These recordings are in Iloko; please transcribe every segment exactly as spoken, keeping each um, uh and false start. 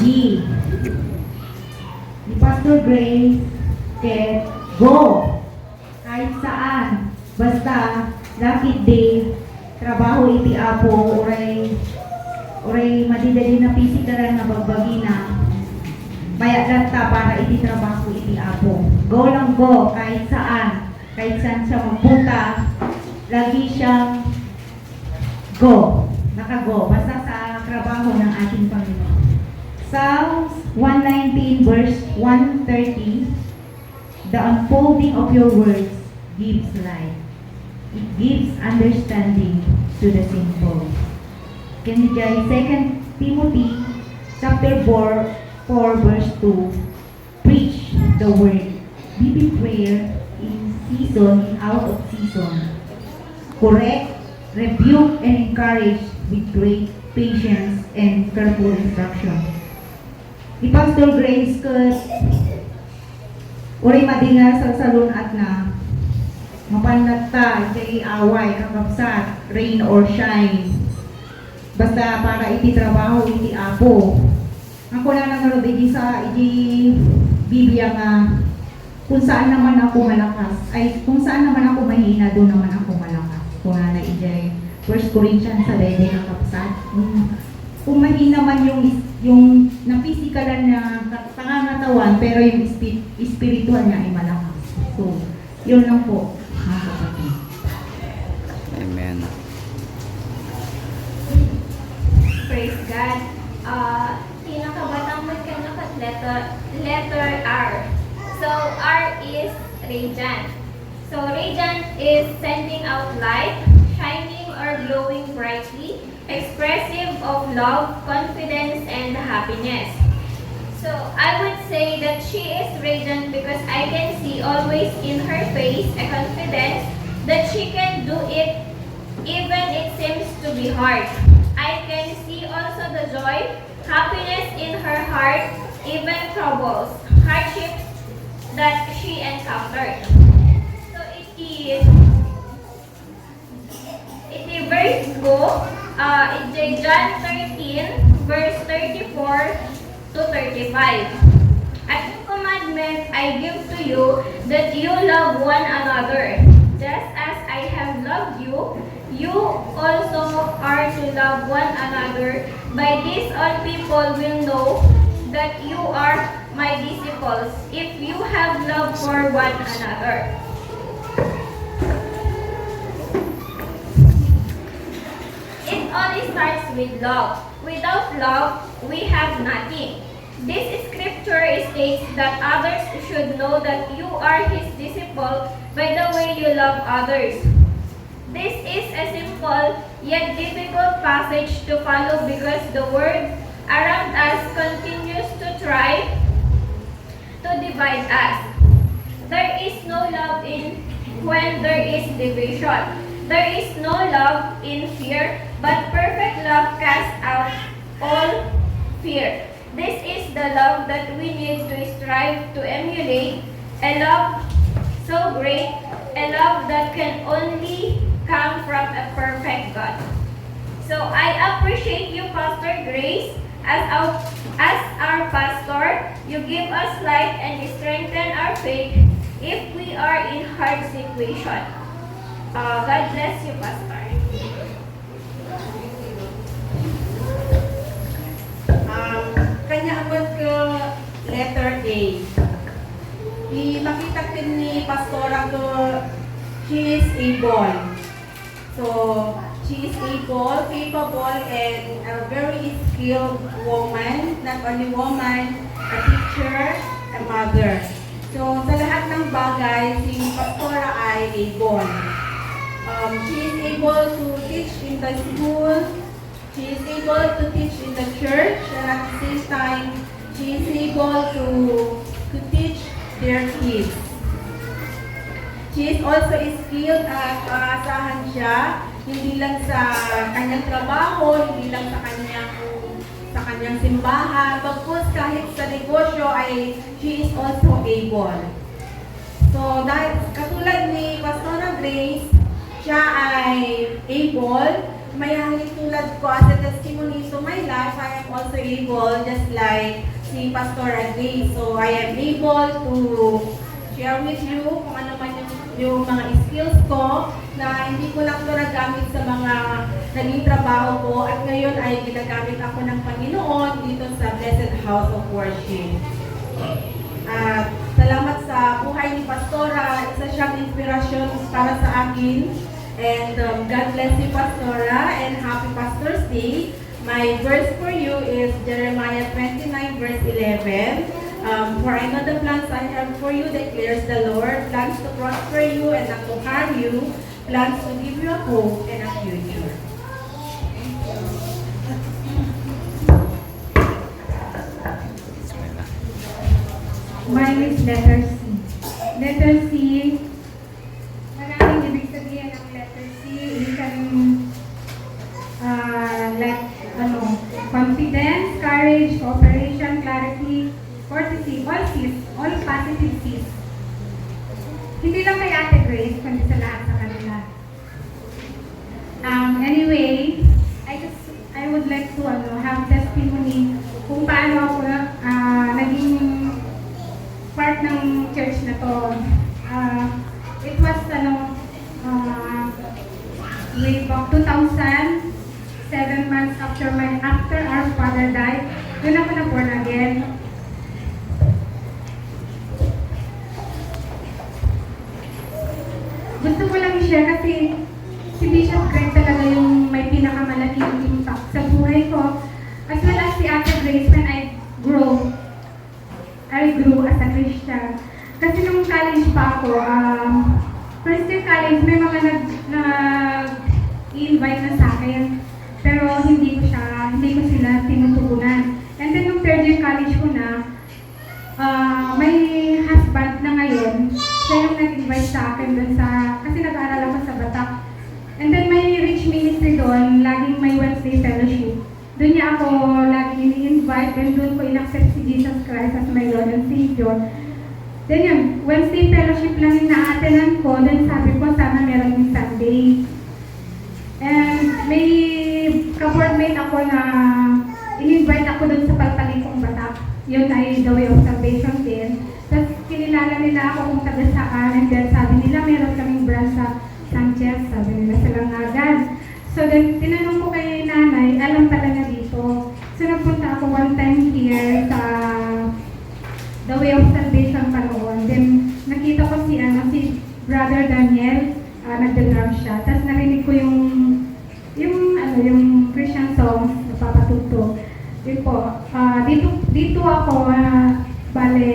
Ni Pastor Grace ket go. Kahit saan. Basta, lakit di trabaho iti Apo, uray, uray madidadi na physical nga bagbagina. Mayat latta para iti trabaho iti Apo. Go lang go, kahit saan. Kahit saan siya magpunta, lagi siyang go. Nakago. Basta sa trabaho ng ating Panginoon. Psalms one nineteen verse one thirty, "The unfolding of your words gives light. It gives understanding to the simple." Ken idiay Second Timothy chapter four, four verse two, "Preach the word. Be prayer in season and out of season. Correct, rebuke, and encourage with great patience and careful instruction." Ni Pastor Grace ket uray madingar salsalun-atna, mapan latta idiay away, kakabsat, rain or shine. Basta para iti trabaho iti Apo. Ang kunana ngarud iti sa, iti Biblia nga, "Kung saan naman ako malakas, ay, kung saan naman ako mahina, doon naman ako malakas." Kunana idiay First Corinthians sa bebe nga kapsat. Mm. Kung mahina man yung is-, yung na physical na ka-, pangangatawan, pero yung ispi-, spiritual niya ay malakas. So, yun lang po, mga kapatid. Amen. Praise God. Uh, pinakabatang met kano ket letter, letter R. So, R is radiant. So, radiant is sending out light, shining or glowing brightly, expressive of love, confidence, and happiness. So, I would say that she is radiant because I can see always in her face a confidence that she can do it even it seems to be hard. I can see also the joy, happiness in her heart, even troubles, hardships that she encountered. So it is, it is verse two, uh, in John thirteen, verse thirty-four to thirty-five. A new commandment I give to you, that you love one another. Just as I have loved you, you also are to love one another. By this all people will know that you are my disciples, if you have love for one another. It all starts with love. Without love, we have nothing. This scripture states that others should know that you are his disciple by the way you love others. This is a simple yet difficult passage to follow because the world around us continues to try to divide us. There is no love in when there is division. There is no love in fear, but perfect love casts out all fear. This is the love that we need to strive to emulate, a love so great, a love that can only come from a perfect God. So I appreciate you, Pastor Grace, as our, as our pastor. You give us light and strengthen our faith if we are in hard situation. Uh, God bless you, Pastor. Um, kanya amat ka letter A. Ipakita ken ni Pastora ko, she is able. So, she is able, capable, and a very skilled woman. Not only woman, a teacher, a mother. So, sa lahat ng bagay, si Pastora ay able. Um, she is able to teach in the school. She is able to teach in the church, and at the same time, she is able to, to teach their kids. She is also skilled at maaasahan siya, hindi lang sa kanyang trabaho, hindi lang sa kanyang, sa kanyang simbahan, bagkus kahit sa negosyo ay she is also able. So, dahil katulad ni Pastora Grace, siya ay able. May halin tulad ko as a testimony to my life, I am also able, just like si Pastora Gay. So, I am able to share with you kung ano man yung, yung mga skills ko na hindi ko lang ito nagamit sa mga naging trabaho ko at ngayon ay ginagamit ako ng Panginoon dito sa Blessed House of Worship. At salamat sa buhay ni Pastora, isa siyang inspirasyon para sa akin. And um, God bless you, Pastora, and happy Pastor's Day. My verse for you is Jeremiah twenty-nine, verse eleven. Um, "For I know the plans I have for you, declares the Lord, plans to prosper you and not to harm you, plans to give you a hope and a future." Mine is letter C. Letter C, maraming ibig sabihin ang letter C. You can, ah, like, ano, confidence, courage, cooperation, clarity, courtesy, all C's, all positive C's. Hindi lang kay Ate Grace, kundi sa lahat sa kanila. Um, anyway, I just, I would like to, ano, have testimony kung paano ako, ah, naging part ng church na to. Ah, it was, ano, ah, way back two thousand, seven months after my, after our father died, doon ako na born again. Gusto ko lang i-share kasi si Bishop Greg talaga yung may pinakamalaking impact sa buhay ko. As well as si Ate Grace when I grow, I grew as a Christian. Kasi nung college pa ako, um, first year college, may mga nag, nag-i-invite na sa akin. Pero hindi ko siya, hindi ko sila tinutugunan. And then nung third year college ko na, ah, my husband na ngayon, siya yung nag-invite sa akin dun sa, kasi nag-aaral ako sa Batak. And then may Reach Ministry doon, laging may Wednesday fellowship. Doon niya ako laging ini-invite, then doon ko in-accept si Jesus Christ as my Lord and Savior. Then yun, Wednesday fellowship lang yung na-attendan ko, then sabi ko, "Sana meron din Sunday." And may ka-boardmate ako na in-invite ako doon sa Palpalikong Batak. Yun ay The Way of Salvation din. Tapos kinilala nila ako kung taga saan, and then sabi nila, "Meron kaming branch sa Sanchez," sabi nila sa Langagan. So then, tinanong ko kay nanay, alam pala niya dito. So nagpunta ako one time here sa The Way of Salvation pa noon. Then, nakita ko si, ano, si Brother Daniel, ah, nagda-drum siya. Tapos narinig ko yung, yung, ano, yung Christian songs, nagpapatugtog. Yun po. Ah, dito, dito ako, ah, bale,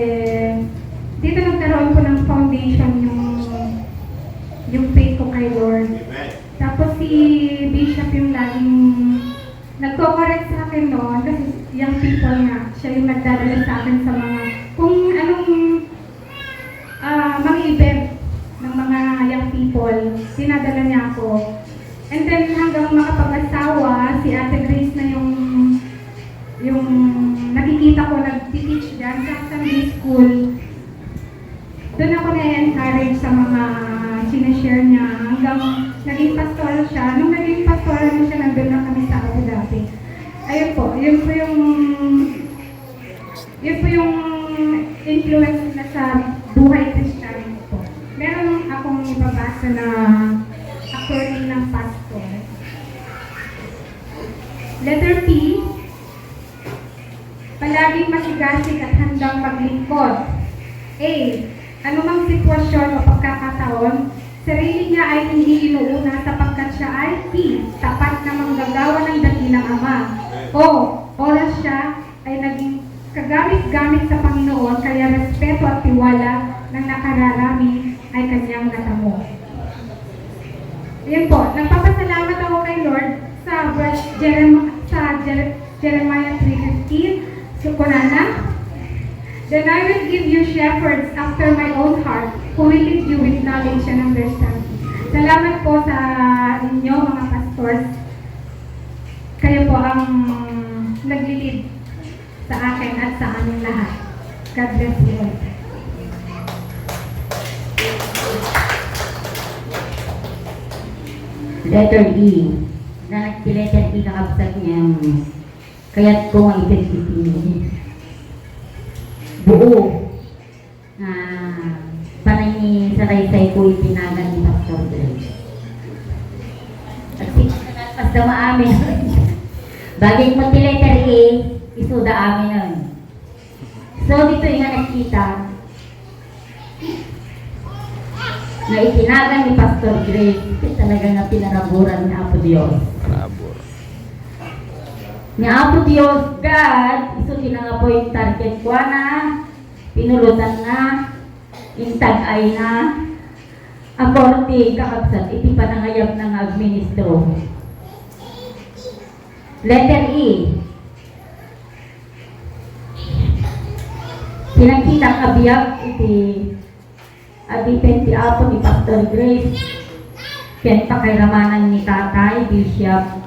dito nagkaroon po ng foundation yung, yung faith ko kay Lord. Amen. Tapos si Bishop yung laging nagko-correct sa akin noon kasi young people nga, siya yung nagdadala sa akin sa mga, kung anong, ah, mga event ng mga young people, dinadala niya ako. And then hanggang makapag-asawa, si Ate Grace na yung, yung nakikita ko nagti-teach dyan sa Sunday school. Doon ako na-encourage sa mga sinishare niya hanggang naging pastora siya. Nung naging pastora na siya, nandun na kami sa Abu Dhabi. Ayun po, yun po yung, yun po yung influence na sa buhay Christian ko po. Meron akong ibabasa na according ng pastor. Letter P, palaging masigasig at handang maglingkod. A. Anumang sitwasyon o pagkakataon, sarili niya ay hindi inuuna sapagkat siya ay P. Tapat na manggagawa ng dakilang ama. O. Oras siya ay naging kagamit-gamit sa Panginoon, kaya respeto at tiwala ng nakararami ay kanyang natamo. Ayan po, nagpapasalamat ako kay Lord sa verse Jerem-, sa Jer-, Jeremiah three fifteen. So, kunana, "Then I will give you shepherds after my own heart, who will lead you with knowledge," yan ang verse seventeen. Salamat po sa inyo, mga pastors. Kayo po ang naglilid sa akin at sa aming lahat. God bless you all. Letter E. Na nagpiletan ikakabsat niya ang Kayatko nga ited iti buo nga panangisaraysayko iti nagan ni Pastor Dre. Agsiksikan, kasda maamin. Bagik mo ti letter A, isuda aminen. So, ditoy nga nakita nga iti nagan ni Pastor Grace, iti talaga nga pinaraburan ni Apo Dios. Parabur. Ni Apo Dios, God, isu ti nangapointar kenkuana, pinulotanna, intag-ayna, a korte, kakabsat, iti panangayabna nga agministro. Letter E. Ti nakitak a biag iti adipen ti Apo ni Pastor Grace ken pakairamanan ni Tatay, Bishop,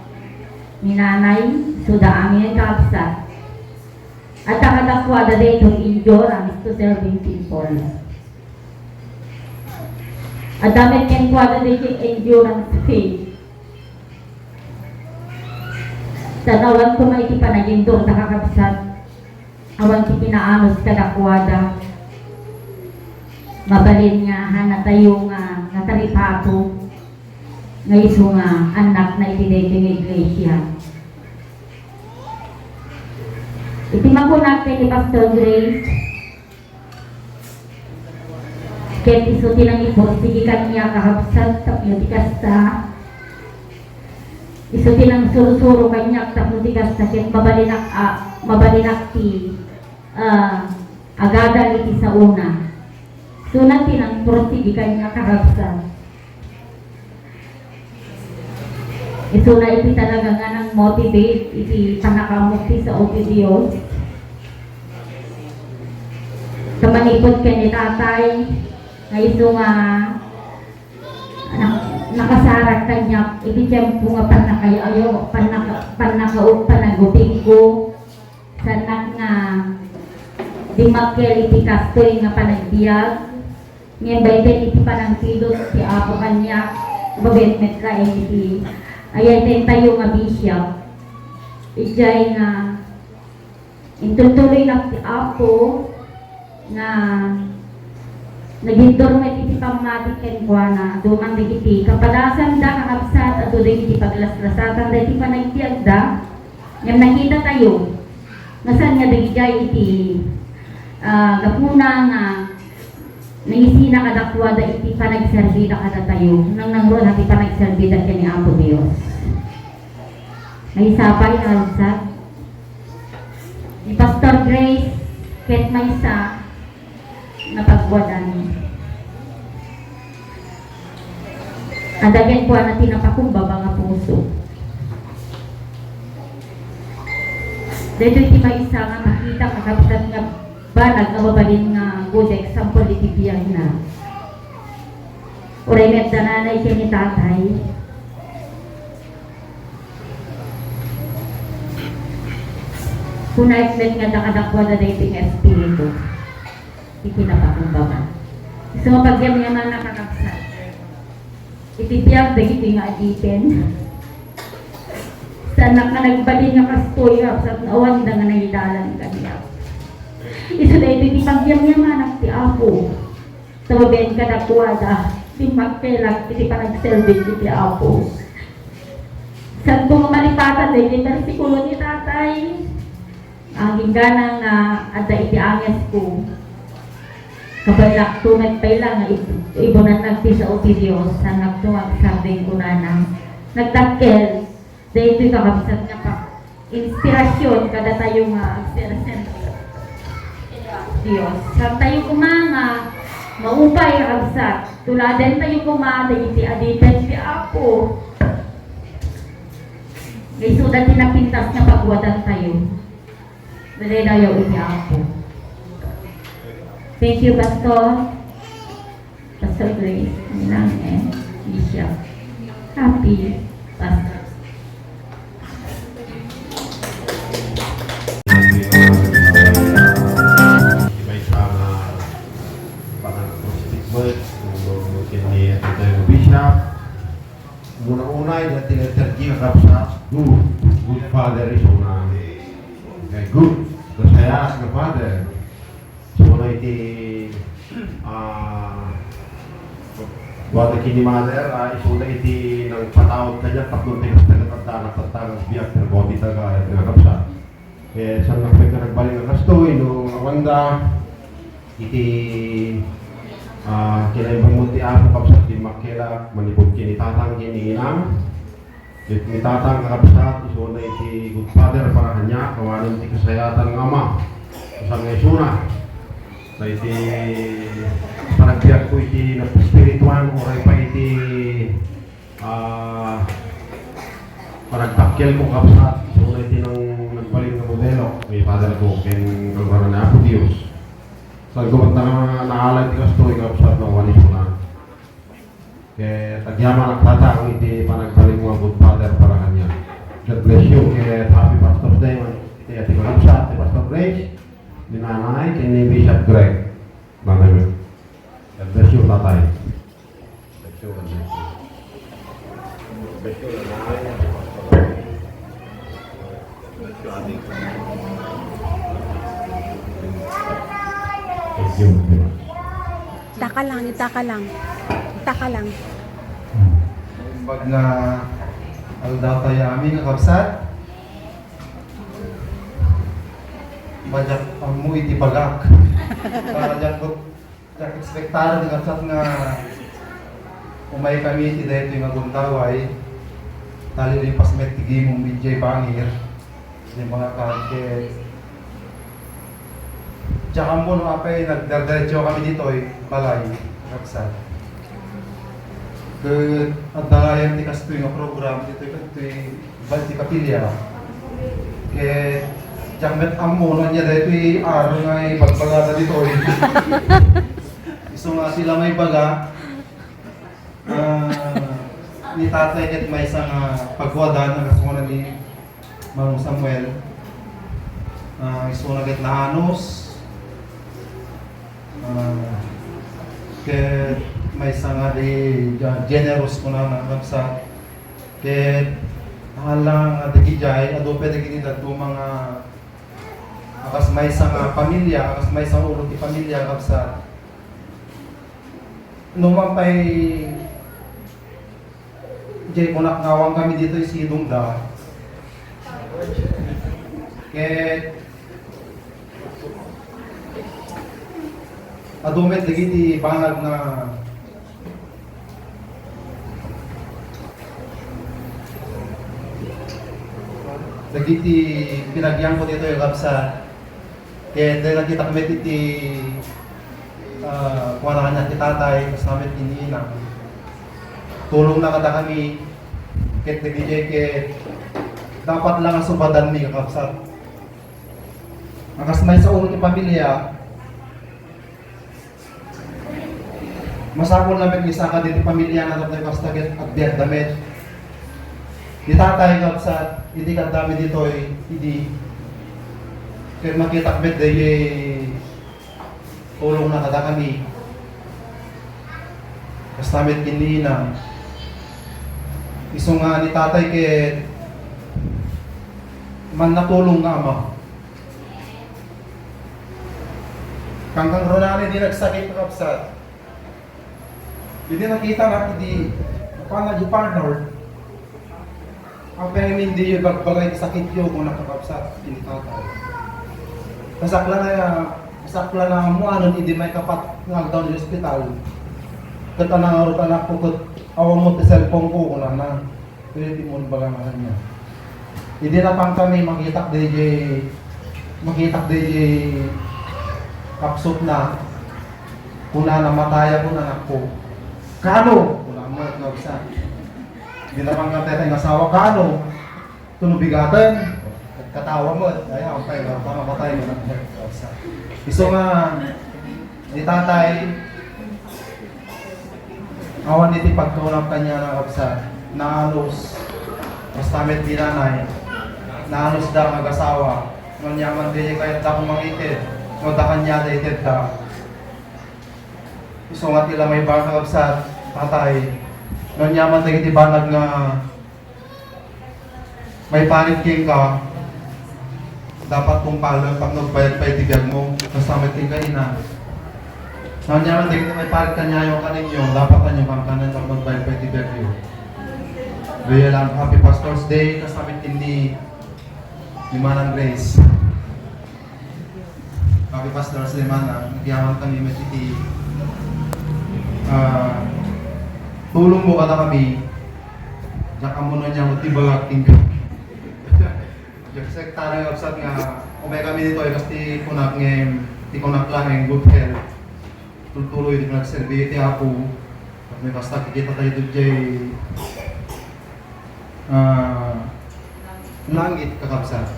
ni Nanay, isuda amin, kakabsat. Adda kadakuada daytoy endurance to serving people. Adda met kenkuada daytoy endurance faith. Tan awan koma iti panagindorda, kakabsat, awan ti pinaanus kadakuada. Mabalin nga hanatayo nga nataripato nga isu nga annakna iti daytoy nga iglesia. Iti makunak ken ni Pastor Grace, ket isu ti nangipursigi kaniak, kakabsat, tapno ti kasta. Isu ti nangsursuro kaniak tapno ti kasta ket mabalinak a, mabalinak ti, ah, agadal iti saona. Isuna ti nangpursigi kaniak, kakabsat. Isuna iti talaga nga nang-motivate iti pannakaammok ti sao ti Dios. Ta manipud ken ni Tatay, nga isu nga na-, nakasarak kaniak iti tiempo nga pannakay-ayo, pannaka-, pannakau-, panagupigko. Saannak nga dimmakkel iti kastoy nga panagbiag, ngem bayten iti panangpidut ti Apo kaniak, babaen met laeng iti ayatentayo nga bishop. Idiay nga intultuloynak ti Apo nga nagindor met iti pammati kenkuana. Adu man dagiti kapadasanda, kakabsat, adu dagiti paglaslasatanda iti panagbiagda. Ngem nakitatayo nga saan nga dagidiay iti, ah, gapuna nga nangisina kadakuada iti panagserbida kadatayo, nangnangruna ti panagserbida ken ni Apo Dios. Maysa pay nga kabsat, ni Pastor Grace ket maysa nga pagwadan. Adda kenkuana ti napakumbaba nga puso. Daytoy ti maysa nga makita, kakabsat, nga banag nga mabalin nga good example iti biagna. Uray met da nanay ken ni tatay. Kuna met nga adda kadakuada daytoy nga espiritu. Iti napakumbaba. Isu nga pagyamyaman, kakabsat, iti biag dagiti nga adipen. Saannak nga nagbalin nga kastoy, kakabsat, no awanda nga naidalan kaniak. Isu daytoy ti pagyamyamanak ti Apo. Sababen kadakuada, dimmakkelak iti panagserbi iti Apo. Saanko nga malipatan daytoy bersikulo ni tatay. Agingga nga adda iti angesko. Kabaelakto met pay la nga ib-, ibunannak ti sao ti Dios, saannakto nga agsardeng kunana. Nagdakkel daytoy, kakabsat, nga pa-, inspirasyon kadatayo nga agserserbi iti Dios. Saantayo koma nga maupay, kakabsat. Tuladentayo koma dagiti adipen ti Apo. Nga isuda ti napintas nga pagwadantayo. Madaydayaw iti Apo. Thank you, Pastor. Pastor Grace, Ninang, and Bishop. Happy Pastor. Maysa nga panagprosesik met, no, no, ken ni Atay Bishop. Muna-una, iti letter G, kakabsat, good, good father is una. Good. Nasayaat nga Father. Isuna iti, ah, wada ken ni Mother, ah, isuna iti nangpataud kaniak tapno ti kasta nga tatta, nagtatta nga biag, pero bawdi ta nga, nga kapsat. Eh, saan nga pwede nagbalin nga kastoy, no, awanda, iti, ah, kinaimbag mo ti Apo, kapsat, di makkelak, manipud ken ni tatang, ken ni inang. Ket ni tatang, kakabsat, isuna iti Good Father para kaniak, awanen ti kasayaatan nga ama. Saan nga isuna. Ta iti panagbiagko iti napaspirituan, uray pay iti, ah, panagtakkelko, kabsat, isuna iti nang-, nagbalin nga modelo. Ni Father ko, ken kaluranan ni Apo Dios. Saan ko man ta nga naalay ti kastoy, kabsat, no, awan isuna. Ket agyamanak, tatang, iti panagbalin mo a Good Father para kaniak. God bless you. Ket happy Pastor's Day man iti ati ko, kabsat, ti Pastor Grace, ni Nanay, ken ni Bishop Greg. Nanay, God bless you, tatay. God bless you, God bless you. God bless you, Nanay. Itaka lang, itaka lang. Itaka lang. Imbag nga aldaw tayo amin, kakabsat. Madiak ammo iti bagak. Madiak Diak ekspektar, kakabsat, nga umay kami iti daytoy nga gundaway, ta lilimpas met ti gimong idiay bangir, idiay mga kan-, ket diak ammo no apay nagderderetso kami ditoy balay, kakabsat. Ket adda laeng ti kastoy nga program ditoy, kadtoy Bati kapilya. Ket diak met ammo no ania daytoy aro nga ibagbagada ditoy. Isu nga sila maibaga, ah, ni tatay ket maysa nga pagkuadan a kas ni Manong Samuel. Ah, isuna ket naanus. Ah, ket maysa nga di, ja-, generous kunana, kabsat. Ket, haan lang nga dagidiay, adu pay dagiti dadduma nga a kas maysa nga pamilia, a kas maysa nga ulo ti pamilia, kabsat. No man pay diay kunak nga awan kami ditoy sidongda. Ket adu met dagiti banag nga dagiti pinagianko ditoy, kabsat. Ket nakitak met iti, ah, kuana kaniak ti tatay, kas met ken ni inang. Tulongna kadakami, ket dagiti ket dapat lang a subadanmi, kakabsat. A kas maysa ulo ti pamilia, masapul laeng nga isaka ditoy pamiliana tapno kasta ket agbiagda met. Ni tatay, kabsat, idi kaddami ditoy, idi ket makitak met daydi tulongna kadakami. Kasta met ken ni inang. Isu nga ni tatay ket mannatulong nga ama. Kangkangrunaan idi nagsakit, kakabsat. Idi nakitanak idi napan nga di partner, apay ngamin diyo ibagbagay ti sakityo, kuna, kakabsat, ken ni tatay. Nasaklana, nasaklana ammo anen idi maikapat nga aldaw iti ospital. Ket nangarud anakko ket awan met ti cellphone ko, kunana. Pwede mo baga nga kanya. Idi napangkami, makitak daydi, makitak daydi kapsutna. Kunana, "Matayakon, anakko." "Kano?" Kuna met nga isa. Idi napangkami daydi nga asawa, "Kano? Tuno bigaten?" Katawa met. Ay, ampay, nga, pangamatay, nga isa. Isu nga, ni tatay, awan iti pagtunap kaniana, kabsat. Naalus. Kasta met ni nanay. Naalusda nga agasawa. No ania man daydi kayatda a mangitid, no adda kaniada itedda. Isu nga ti la maibaga, kabsat, tatay. No ania man dagiti banag nga maiparit kenka, Dapat kung paano, pag nagbayad pa iti biag mo, kasama iti kaina. Nanyaman, di kita may parit kanyayo kaninyo, dapat anyo kang kanan pag nagbayad pa iti biag yo. Kaya lang, Happy Pastor's Day, kasama iti ni, ni Manang Grace. Happy Pastor's Day, Manang. Nagyaman kami met iti, ah, tulong mo kada kami. Diak ammo nanyaman, ti bagak, tingga. Diak sektaryo, absat nga, umay kami ditoy, kas ti kunak ngem, ti kunak laeng, good health. Tultuloy ti nagserbi ti Apo. Ket may basta kikita tayo diay, ah, langit, kakabsat.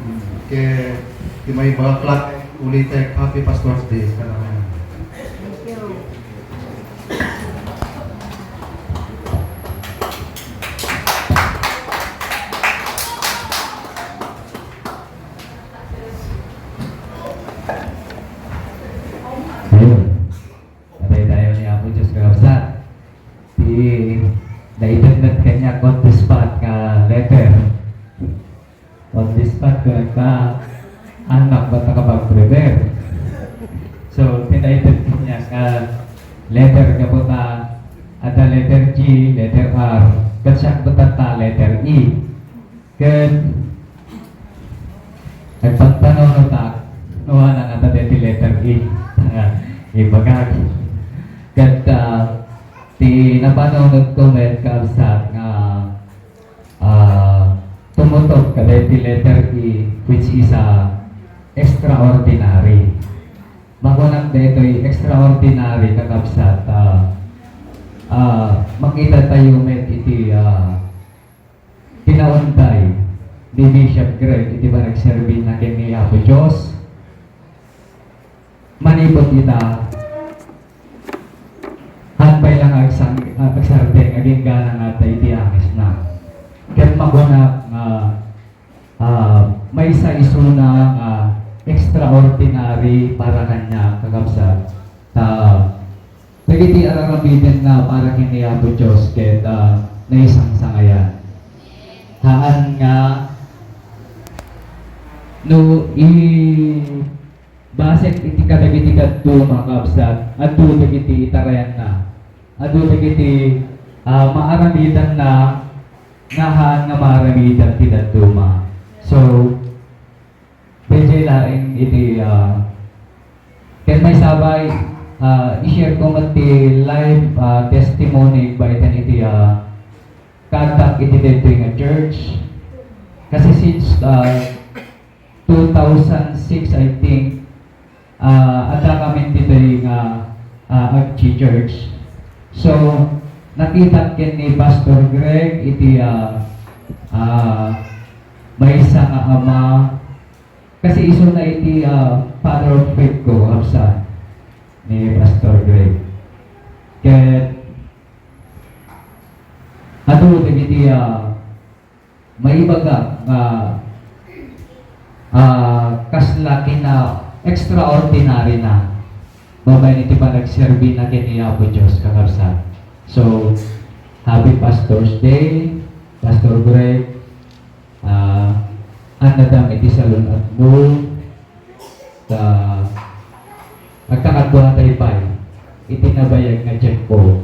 Hmm. Ket ti may bakla, ulitek, Happy Pastor's Day. Salamat. Ayun. Patay tayo ni Apo Diyos, kakabsat. Ti naited met kaniak on the spot nga letter. On the spot ko nagka-, anak, ba't nakapag-prepare? So, ti naited kaniak nga letter, kaputa, ada letter G, letter R, ket siak, ba't ta letter E? Ket nagpagpanunotak, no, anak, ata ti letter E. Ibagak. Ket, ah, ti napanunotko met, kabsat, nga, ah, tumutok kadaytoy letter E, which is, ah, extraordinary. Makunak daytoy extraordinary, kakabsat, ah, ah, makita tayo met iti, ah, kinaunday ni Bishop Greg iti panagserbina ken ni Apo Dios. Manipud ita, haan pay la nga agsang-, ah, agsardeng, aginggana ngata iti angesna. Ket makunak nga, ah, maysa isuna nga extraordinary para kaniak, kakabsat. Ta, dagiti ar-aramidenna para ken ni Apo Dios ket, ah, naisangsangayan. Haan nga no ibasik iti kadagiti dadduma, kakabsat, adu dagiti itarayanna. Adu dagiti, ah, maaramidenna nga haan nga maaramidan ti dadduma. So, D J laeng iti, ah, ken maisabay, ah, i-share ko met ti live, ah, testimony baiten iti, ah, kaaddak iti daytoy nga church. Kasi since, ah, two thousand six, I think, ah, adda kami ditoy nga, ah, agchi-church. So, nakitak ken ni Pastor Greg iti, ah, ah, maysa nga ama. Kasi isuna iti, ah, father of faith ko, kabsat, ni Pastor Greg. Ket adu dagiti, ah, maibaga nga, ah, kasla kina-extraordinary na babaen iti panagserbi na ken ni Apo Dios, kakabsat. So, Happy Pastor's Day, Pastor Greg. Ah, annadam iti salun-atmo. Ta, agkakaduatay pay iti nabayag nga tiempo.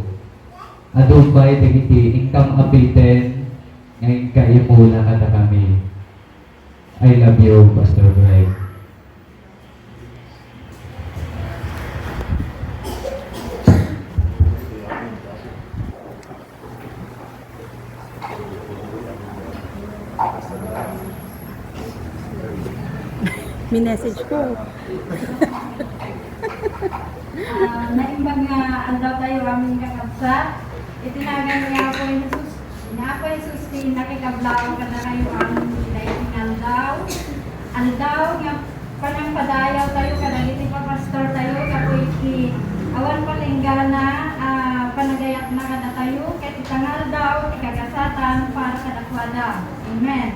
Adu pay dagiti inkam a biten nga inka imula kadakami. I love you, Pastor Greg. Minessage ko. Ah, naimbag nga aldaw tayo, amin kakabsat. Iti nagan ni Apo Jesus, ni Apo Jesus ti nakikablaw kadakayo amin iti daytoy nga aldaw. Aldaw nga panangpadayaw tayo kadagiti papastor tayo, gapu iti awan palenggana a panagayatna kadatayo, ket ita nga aldaw ti kagasatan para kadakuada. Amen.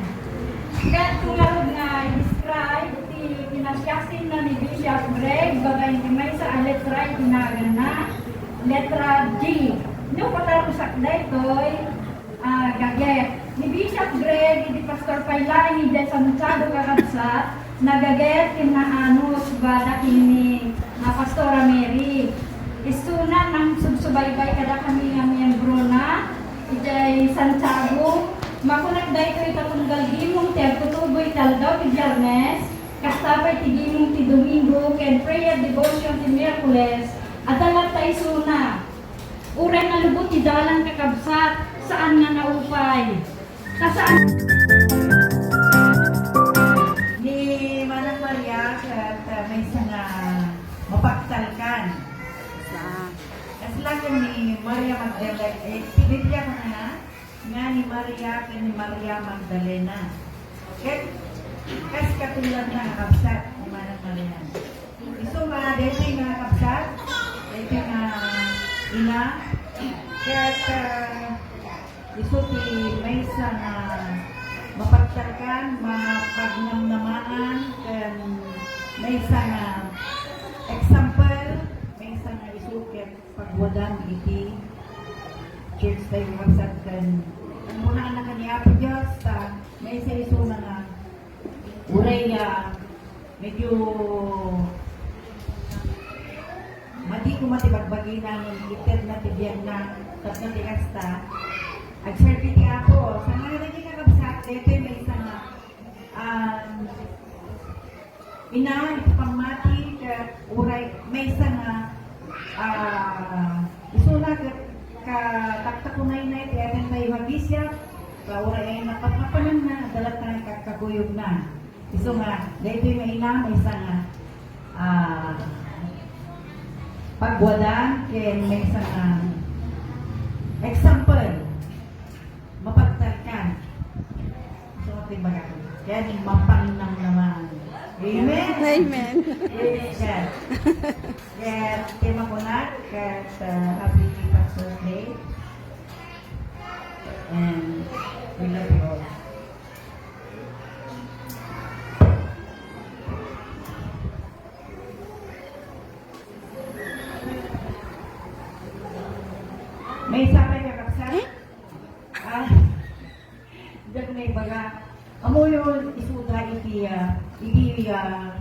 Ket kung ngarud nga i-describe ti kinasiasinna ni Bishop Greg, babaen ti maysa a letra iti naganna, letra G. No, patarusak daytoy, ah, gaget. Ni Bishop Greg, idi pastor pay laeng idiay Santiago, kakabsat, nagaget ken naanus pada ken ni, ah, Pastora Mary. Isuna, nangsubsubaybay kadakami nga miembrona idiay Santiago. Makunak daytoy ta tunggal gimong ti agtutubo iti aldaw ti Biyernes, kasta pay ti gimong ti Domingo ken prayer devotion ti Miyerkules, adda latta isuna. Uray nalubot ti dalan, kakabsat, saan nga naupay. Ta saan. Ni Manang Maria, ket, ah, maysa nga mapagtalkan. Sa. Kasla ken ni Maria Magdalena, eh, ti Biblia ko nga, nga ni Maria ken ni Maria Magdalena. Ket, kas katulad na nga kabsat ni Manang Maria. Isu nga, daytoy nga kabsat, daytoy nga ina, ket, ah, isu ti maysa nga mapagtalkan, mapagnamnamaan, ken maysa nga example, maysa nga isu ket pagwadan iti church tayo, kabsat, ken ang unaan na kani Apo Dios, ta maysa isuna nga uray, ah, medyo madi koma ti bagbagina ngem itedna ti biagna tapno ti kasta, agserbi ti Apo. Saan nga dagiti kakabsat, daytoy maysa nga, um, ina iti pammati, ket uray maysa nga, ah, isuna ket kataktakunayna iti ayan tayo nga bishop, ta uray ay napatpapananna, adda latta nga kakuyogna. Isu nga, daytoy nga ina, maysa nga, ah, pagwadan, ken maysa nga example, mapagtalkan. Isu nga ti baga. Ken mapangnamnaman. Amen? Amen. Praise God. Ket ti makunak, ket, uh, happy Pastor's Day. And we love you all. Maysa pay, kakabsat? Eh? Ah, diak naibaga. Ammoyo, isuda iti, ah, iti, ah,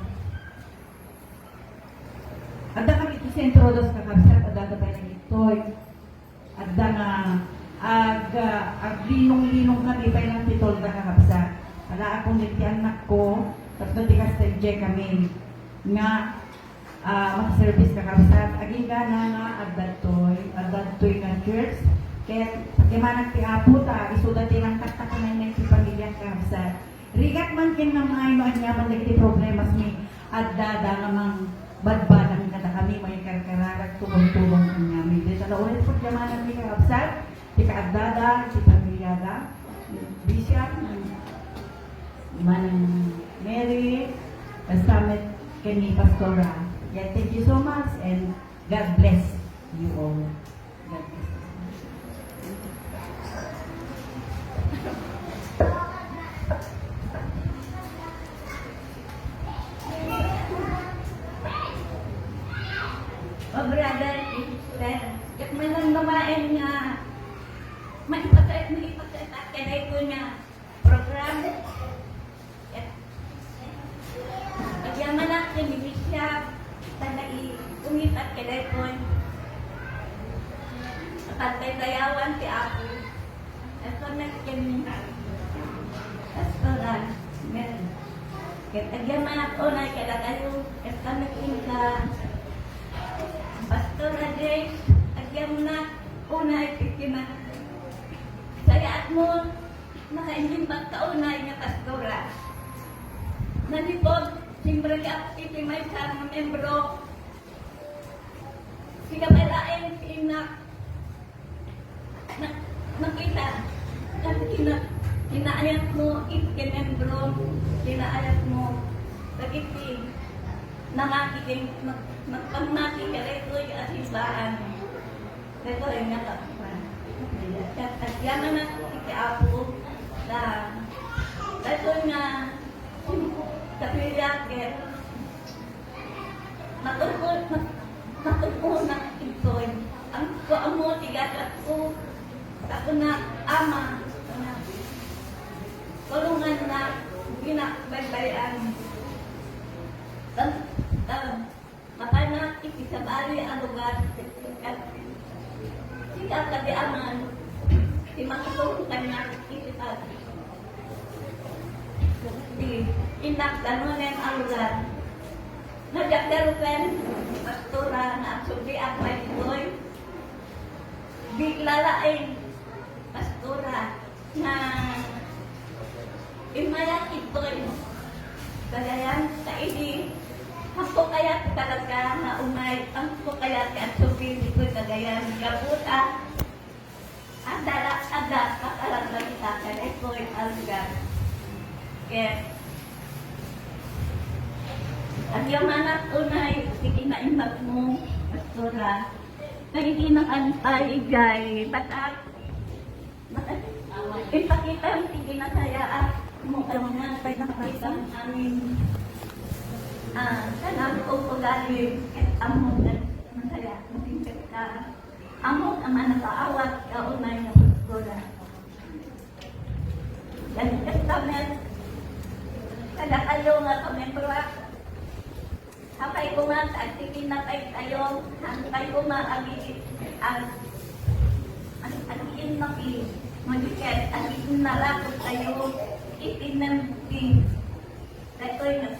adda kami iti Sentro Dos, kakabsat, adda pay dagitoy. Adda nga ag-, aglinong-linong kami pay lang ti tolda, kakabsat. Alaakon iti annakko, tapno ti kasta idiay kami nga, ah, makaservice, kakabsat. Aginggana nga addatoy, addatoy nga church. Ket pagyamanag ti Apo ta isuda ti nangtaktakunay nga iti pamilya, kakabsat. Rigat man ken namay no aniaman dagiti problemas mi, addada nga mangbadbadang kadakami, mangikarkararag, tulong-tulong kaniami. Dayta la uray ti pagyamananmi, kakabsat, ti kaaddada, ti pamilyada, Bishop, Manang Mary, kasta met ken ni Pastora. Yeah, thank you so much and God bless you all. O brother, sister, ket man lang babaen nga maipakay-, maipakaitak kadaytoy nga program. Agyamanak ken ni Bishop, ta naiumitak kadaytoy. Pagdaydayawan ti Apo. Ket nagkemmi. Pastora Mary. Ket agyamanak unay kadakayo, ket nagkemmi ka. Pastora Jay, agyamanak unay ti kina-, sayaatmo. Nakainlimbag ka unay nga pastora. Manipud, siempre ka iti maysa nga membro. Sika pay laeng ti innak. Na-, nakita, na-, kina-, kinaayatmo iti membro, kinaayatmo dagiti nangakigin, mag-, magpammati kadaytoy a simbaan. Daytoy nga tapuan. Ket agyamanak iti Apo, ta daytoy nga kapilya ket maturpol-, mat-, maturpolnak ditoy. Am-, ammo ti gasatko, ta kunak, Ama, kunak, a lugar. Sika kadi aman, ti makitulong kaniak iti pag-, di innak danonen a lugar. Nagagdaruken, Pastora, nga agsubliak pay ditoy. Di lalaing, Pastora, nga immayak ditoy Cagayan, ta idi, haanko kayat talaga nga umay, haanko kayat nga agsubli ditoy Cagayan, gapu ta, adda, adda, kakararagita, kadaytoy a lugar. Ket, agyamanak unay, ti kinaimbagmo, Pastora, ta idi nakantay, idiay, batak, Ipakitam ti kinasayaat mo kaniak, ipakitam amin. Ah, kanam ko ugali, ket ammo nga masaya, masingkat ka. Ammo nga manakaawat, kaunay nga pagkulang. Ket kami, kadakayo nga pamembro, Apay koma, agtitinapay tayo, apay koma, agi-, ag-, ag-, agiinnaki, madiket, agiinnalakod tayo, iti membi. Daytoy nga,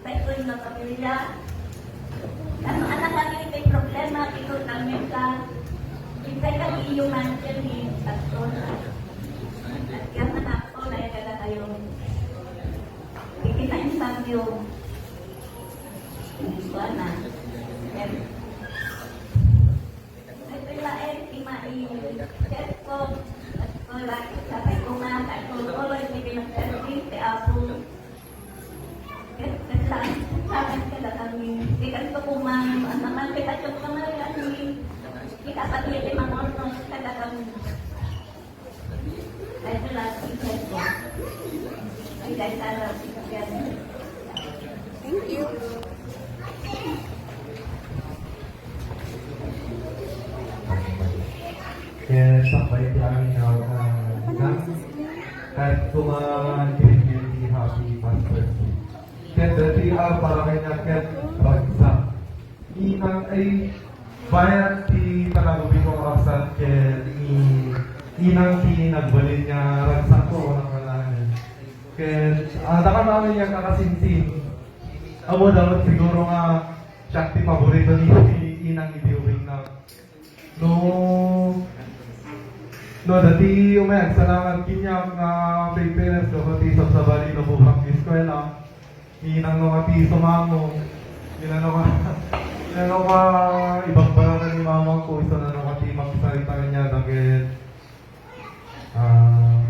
daytoy nga pamilya. Ano, anak, agi, may problema, ito, pamilya. Itay kami iyo man, kami, pastor. At yan, anak ko, na ikada tayo. Iti naintan yo. Kuana. Ito laeng ti mai-, chef ko. At ko lagi, apay koma, at ko, ko, hindi pinagsabi, ti Apo. Ket, ket saan, saan ka na kami? Di ka ito kuman, ang naman, kita ito kuman, kami. Di ka pati, di mangornos, kada kami. Thank you. Ket sakbay ti amin nga, ah, ina, ket kuman ti happy Pastor's Day. Ket dati a para kaniak ket ragsak. Inang, ay, bayat ti panagubing ko, kakabsat, ket ni inang ti nagbalin nga ragsakko, nakalaen. Ket, ah, dakami amin nga kakasinsin. Ammoda met siguro nga siak ti paborito ni inang iti ubingna. No, no, dati umay agsalamat kaniak nga pagpres, no, ti sabsabali no, bubrak ti eskuela. Inang no, ati sumamo. Inang no ka, inang no ka, ibagbara na ni mama ko, isu na no ka ti magsarita kaniak, dagit. Ah,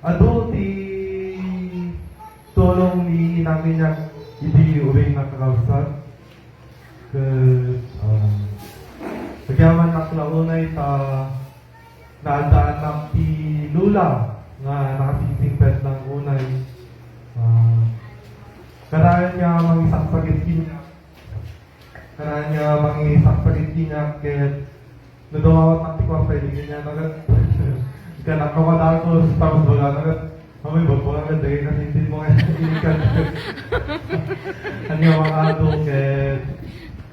adu ti tulong ni inang kaniak iti ubing nga kakabsat. Ket, ah, agyamannak la unay ta naaddaannak ti lula nga nakasingsingpet lang unay. Ah, kanayon nga mangisaksakit kaniak. Kanayon nga mangisaksakit kaniak ket no dumawatnak ti kuarta, idi kaniana ket, ket no kadakos, tapos bagana ket, "Amoy, bagbaga ket dagay kasinsin mo nga inikan." Ania, makado ket,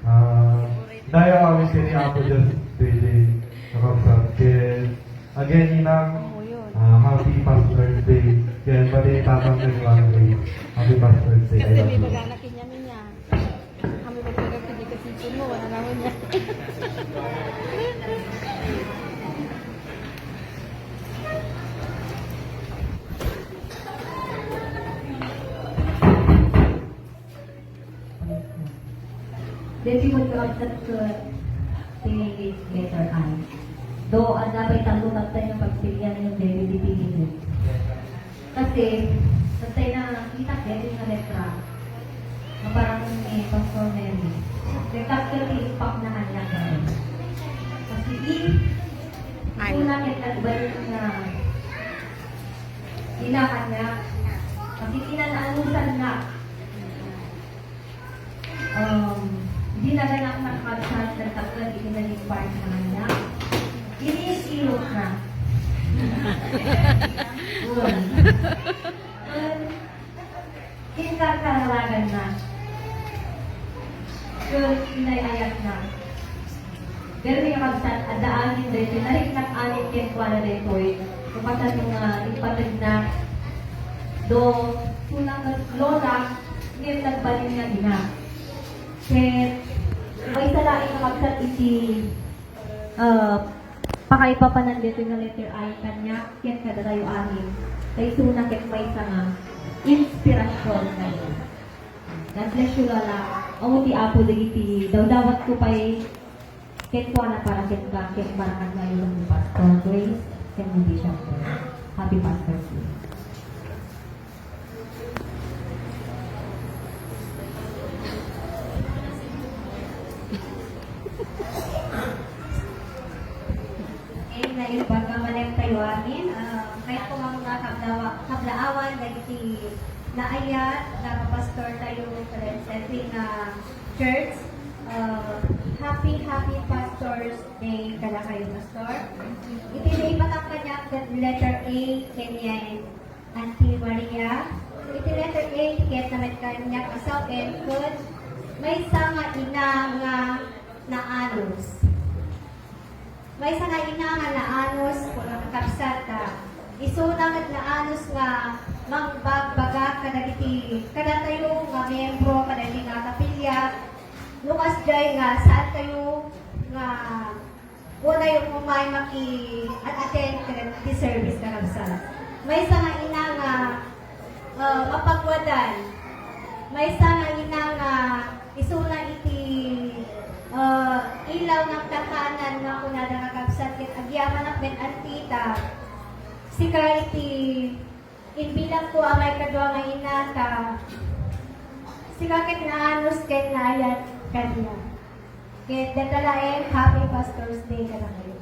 ah, dayaw amin ken ni Apo Dios daydi, kakabsat, ket again, inang, ah, happy Pastor's Day. Ken pati tatang ken ni Mami, happy Pastor's Day. I love you. Kami magpagak hindi kasi ipon mo, wala naman niya. Deti mo ito agtat ko ti letter I. Do, adda pay tallo taptay nga pagpilian yung debit dipili mo. Kasi, tattay na kita, debit nga letra. Nga parang ni Pastor Neri. Nagkapta ti ipak na kanya, garo. Kasi, i-, Ay. Una, kaya nagbalik na ina kanya. Kasi, kinananusan na. Um, di na ganak nakabsat, nagtapkad, di na yung part na kanya. Ini yung ilok na. Yun. Kinkarkaragan na. Inay-ayatna. Pero kakabsat, adda amin daytoy, nariknak amin kenkuana daytoy. Kapatno nga ipategna, do, tuna ket lola, ngem nagbalin nga ina. Ket, maysa laeng kakabsat iti, ah, pakaipapanan daytoy nga letter I kaniak, ken kadatayo amin. Ta isuna ket maysa nga inspirasyon kaniak. God bless you, Lola. Awan ti Apo dagiti dawdawatko pay kenkuana para kenka, ken para kadatayo ni Pastor Grace, ken ni Bishop. Happy Pastor's Day. Okay, naimbag nga malem tayo amin. Ah, kayat ko nga mga kablawa-, kablaawan, dagiti naayat, nga pastor tayo, kadagiti nga church. Ah, happy, happy Pastor's Day kadakayo, Pastor. Iti naipatak kaniak, letter A, ken ni Auntie Maria. Iti letter A, ti kayatna met kaniak a sawen, ket maysa nga ina nga naanus. Maysa nga ina nga naanus, kuna kakabsat, ta isuna met naanus nga mangbagbaga kadagiti, kadatayo nga miyembro kadagiti nga kapilya, no kasdiay nga saantayo nga unayo umay maki-attend kadagiti service, kakabsat. Maysa nga ina nga, ah, mapagwadan. Maysa nga ina nga isuna iti, ah, ilaw nga kakanan nga kunada, kakabsat, ket agyamanak met, Auntie, ta sika iti imbilangko a maikadua nga ina, ta sika ket naanus ken naayat kaniak. Ket dayta laeng, happy Pastor's Day kadakayo.